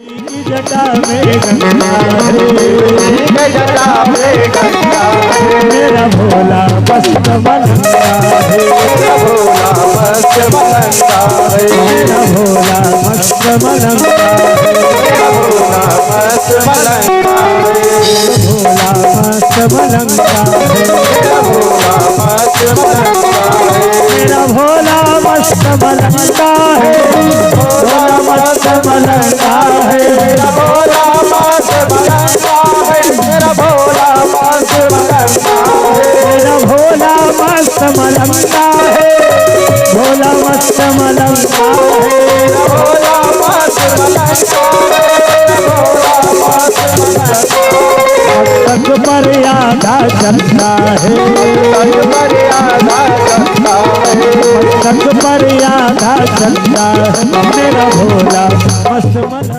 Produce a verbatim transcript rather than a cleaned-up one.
जटा में गंगा है, जटा में गंगा है। मेरा भोला मस्त मलंगा है, मेरा भोला मस्त मलंगा है। मेरा भोला मस्त मलंगा है, मेरा भोला मस्त मलंगा है। भोला मस्त मलंगा है, मेरा भोला मस्त मलंगा है। मेरा भोला मस्त मलंगा है, भोला मस्त मलंगा है। मेरा भोला मस्त मलंगा है, मेरा भोला मस्त मलंगा है। मेरा भोला मस्त मलंगा है, भोला मस्त मलंगा है। मेरा भोला मस्त मलंगा है, मेरा भोला मस्त मलंगा है। मस्तक पर आधा चंदा है, मस्तक पर आधा चंदा है। मस्तक पर आधा चंदा है, मेरा भोला मस्त मलंगा